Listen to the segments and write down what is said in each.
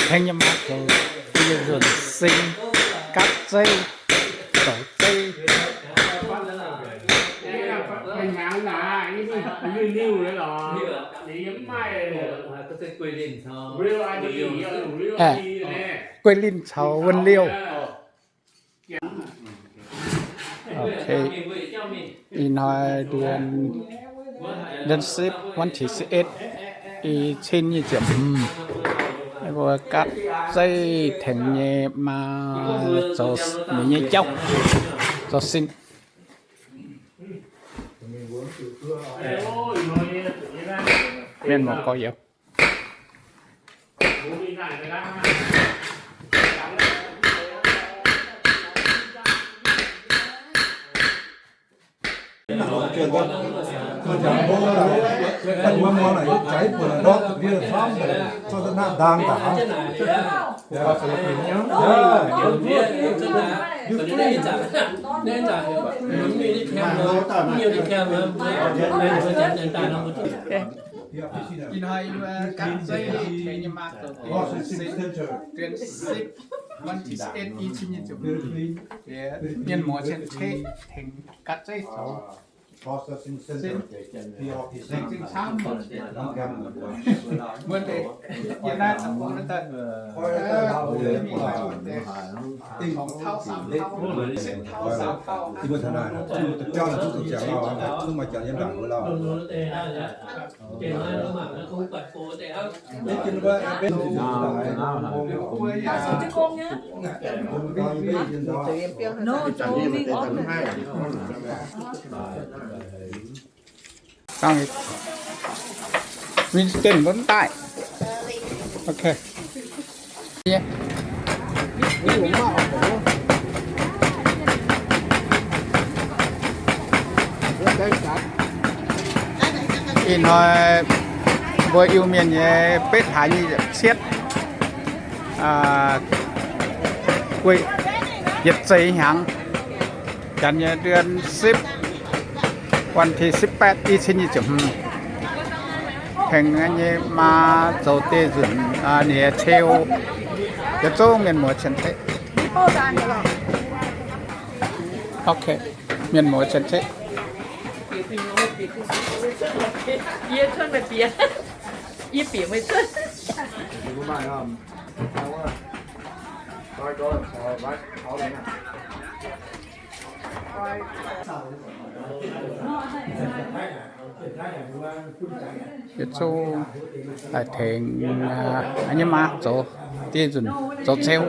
Tengx nyei maa zoux deix nzunc sing, gaatv zeiv, zoux zeiv. Aeqv, Guei Linh caux Wuonh Liouh. Ok. Ih hnoi เดือน เดือนสิบ วันที่สิบเอ็ด i cin nyic ziepc hmz. Mbuo gaatv zeiv tengx nyei maa zoux ninh nyei jauv, zoux sin. Mienh muoz gorx-youz. Ih hnoi yie mbuo gaatv zeiv tengx nyei maa zoux deix sin, เดือนสิบ วันที่สิบเอ็ด i cin nyic ziepc hmz. Mienh muoz cien-ceqv tengx gaatv zeiv zoux sin, laengz zingh camv. Mbuo deix yie naaiv daaih, Winston bốn tay. Ok. Ih hnoi mbuo Iu-Mienh nyei betv hlaax nyic ziepc cietv, yietc zeix hnyangx, janx nyei เดือนสิบ วันที่สิบแปด i cin nyic ziepc hmz. Tengx nyei maa zoux deix nzunc, ninh nyei ceu, yietc zungv mienh muoz cien-ceqv. Ok, mienh muoz cien-ceqv. Yie cuotv meih bieqc. Yie bieqc meih cuotv. Yietc zungv daaih tengx nyei maa zoux deix nzunc, zoux ceu.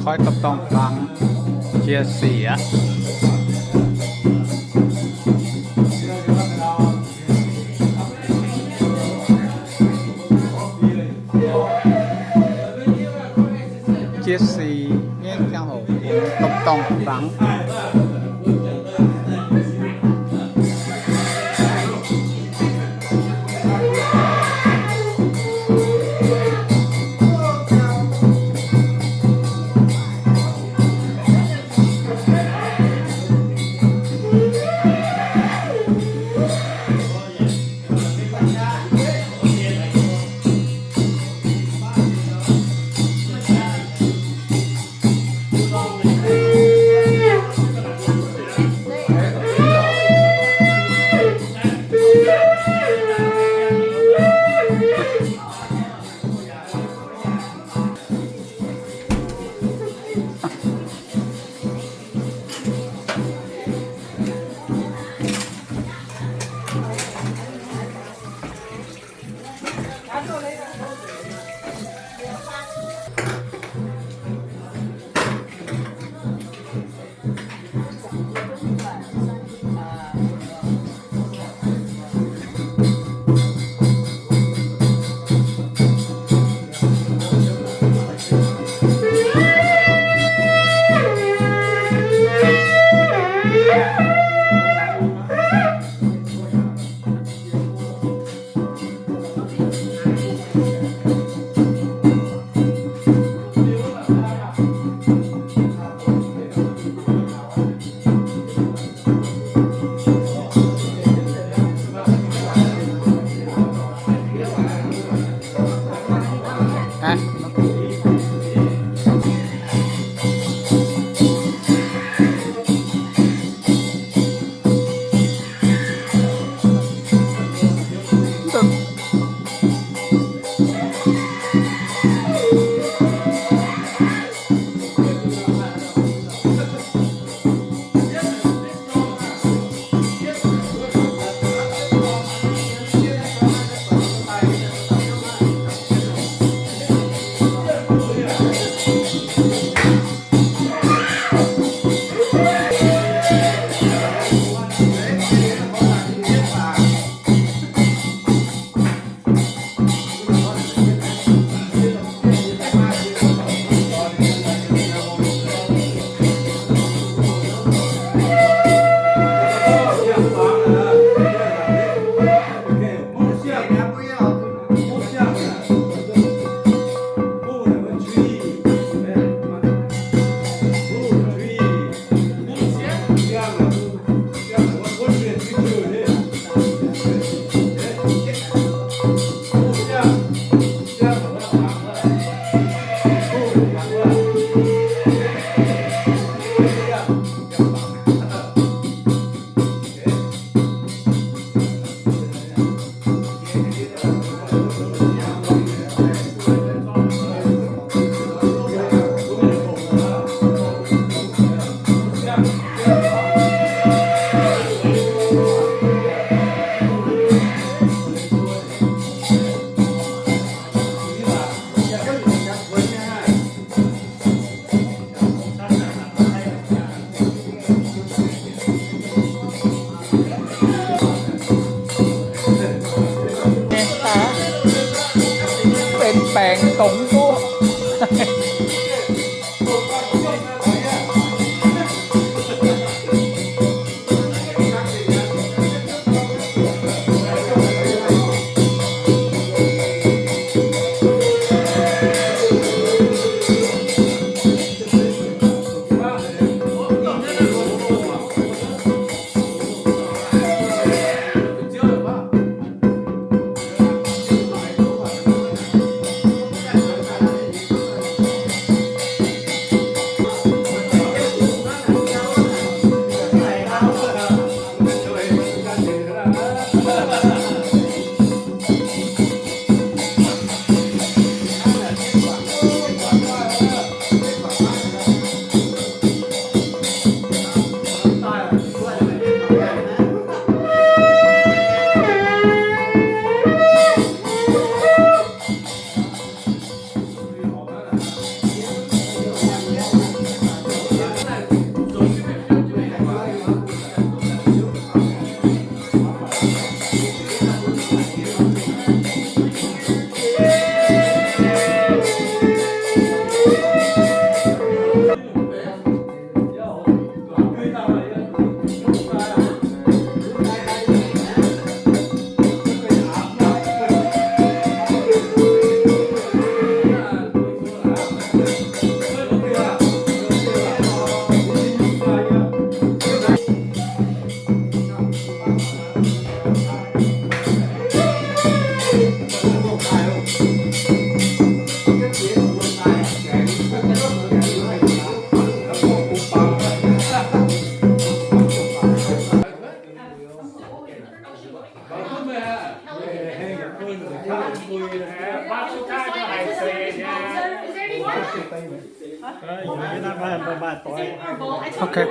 Koi dopv-dorngh fangx jiex sic aqv. Jiex sic nyei ziangh hoc, dopv-dorngh fangx. Okay.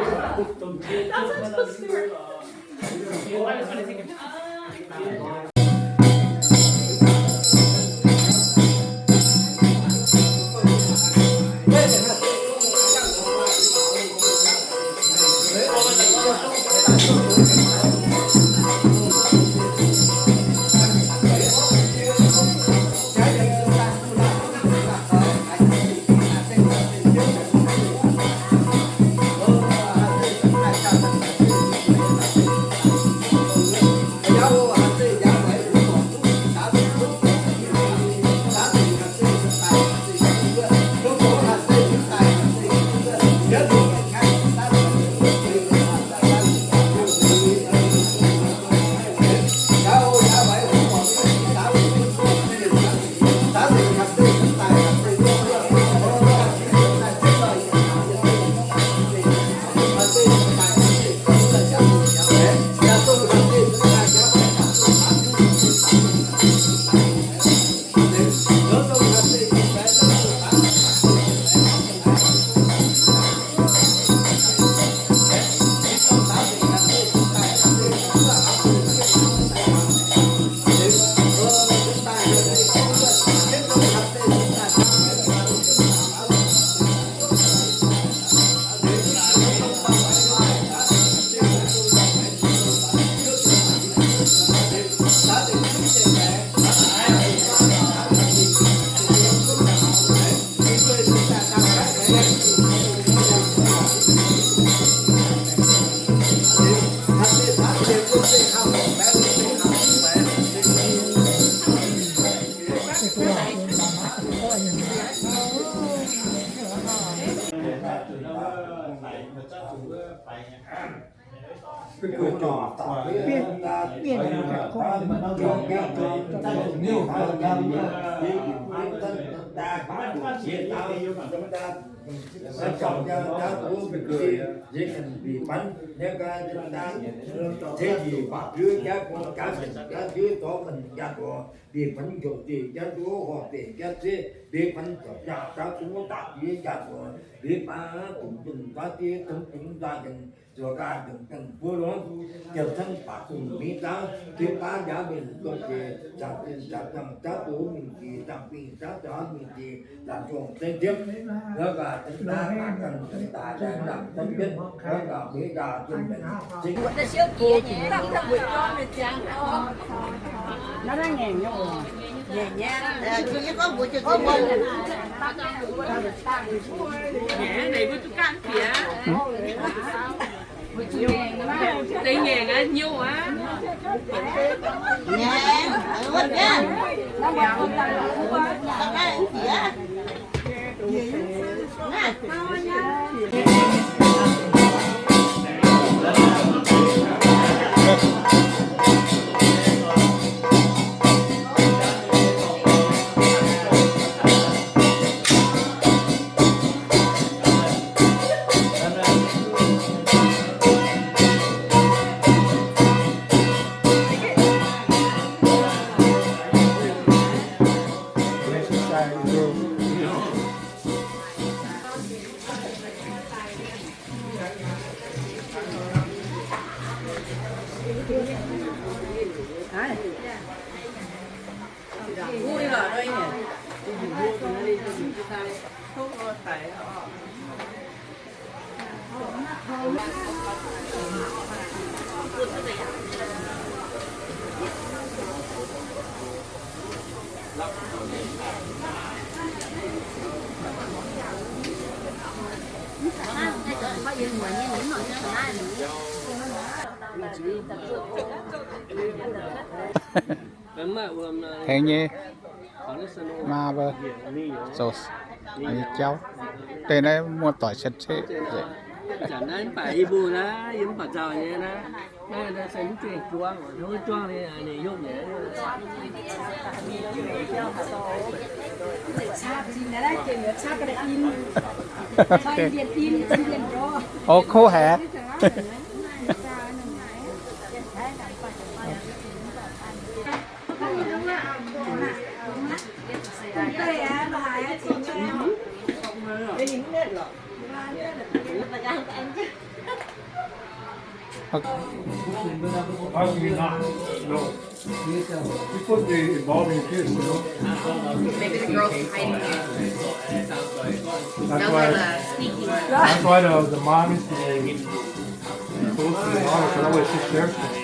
Hengx nyei. Maa mbuo zoux nyei jauv. Deix naaiv muoz-doic cien-ceqv nzengc. Ok. Ov, kov haic. How can you not? No. You put the involving kids, you know? Maybe the girls hiding there. That's why, that's why the, the mom is the close to the mom, 'cause that way she shares things.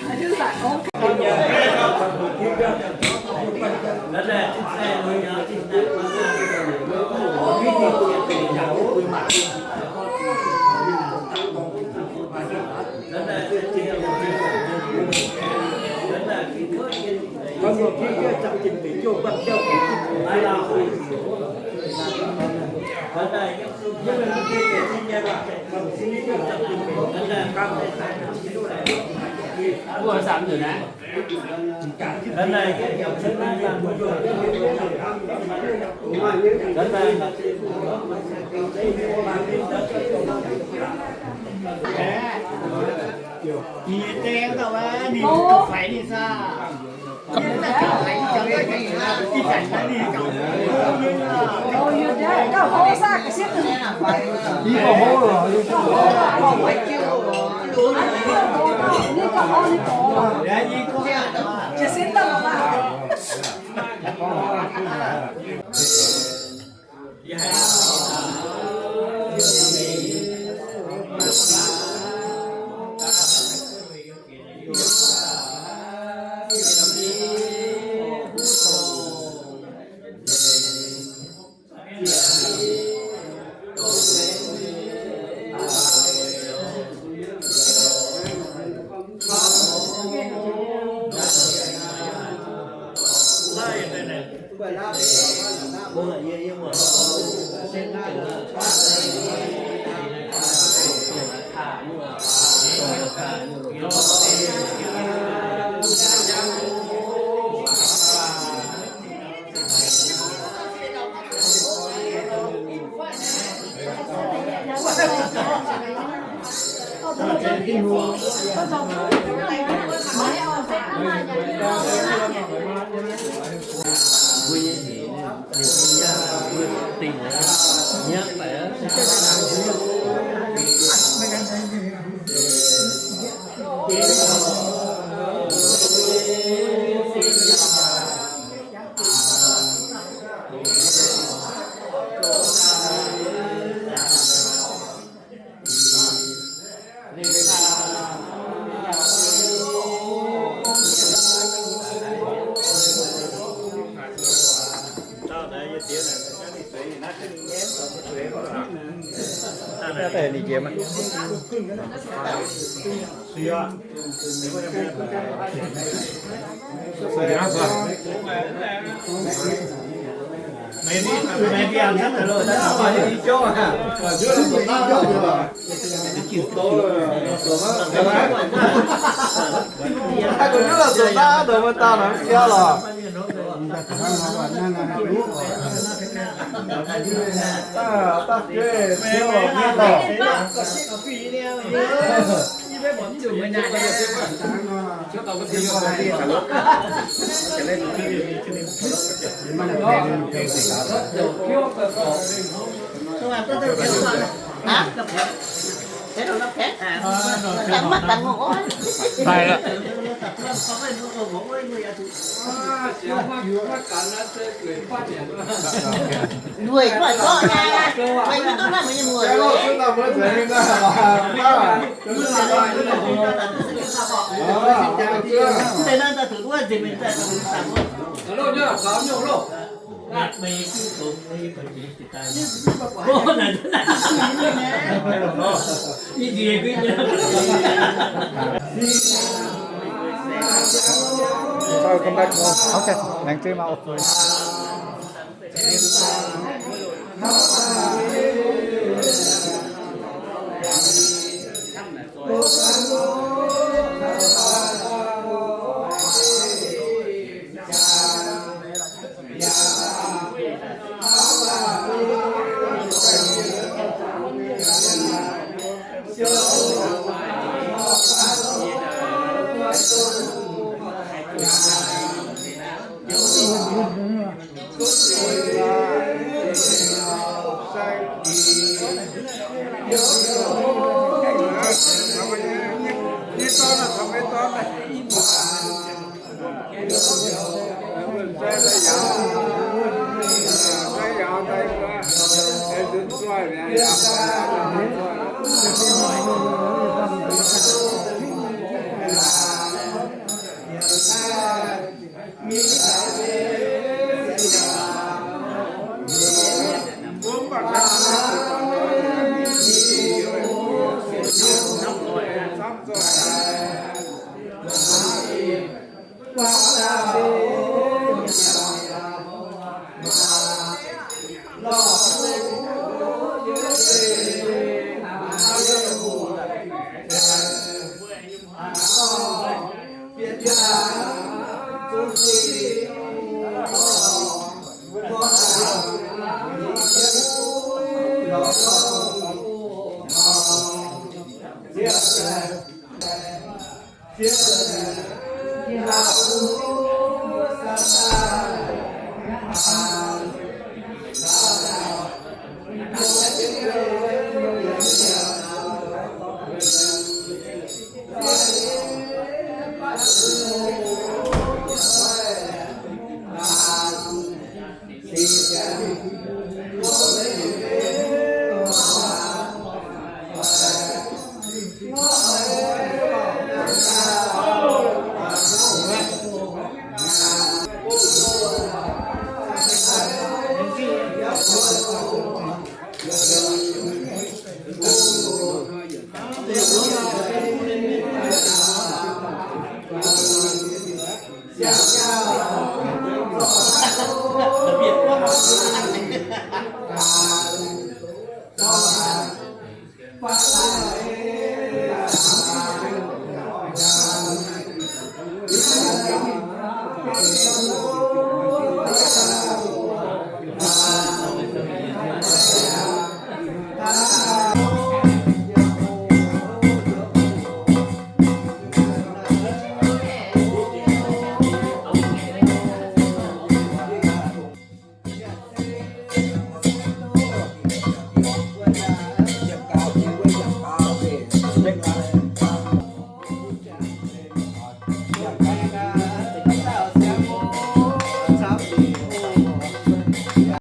Sorry, come back home. Okay, laengz zingh maah.